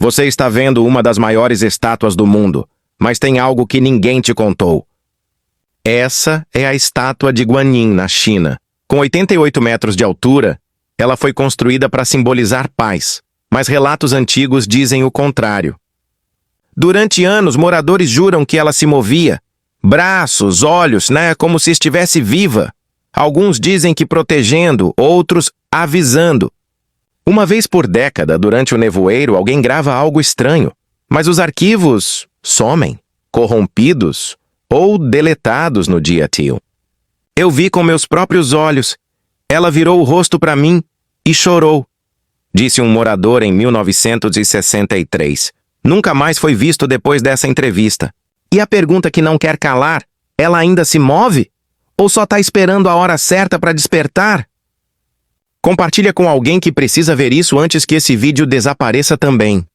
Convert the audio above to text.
Você está vendo uma das maiores estátuas do mundo, mas tem algo que ninguém te contou. Essa é a estátua de Guanyin, na China. Com 88 metros de altura, ela foi construída para simbolizar paz, mas relatos antigos dizem o contrário. Durante anos, moradores juram que ela se movia. Braços, olhos, como se estivesse viva. Alguns dizem que protegendo, outros avisando. Uma vez por década, durante o nevoeiro, alguém grava algo estranho, mas os arquivos somem, corrompidos ou deletados no dia T. Eu vi com meus próprios olhos. Ela virou o rosto para mim e chorou, disse um morador em 1963. Nunca mais foi visto depois dessa entrevista. E a pergunta que não quer calar, ela ainda se move? Ou só está esperando a hora certa para despertar? Compartilha com alguém que precisa ver isso antes que esse vídeo desapareça também.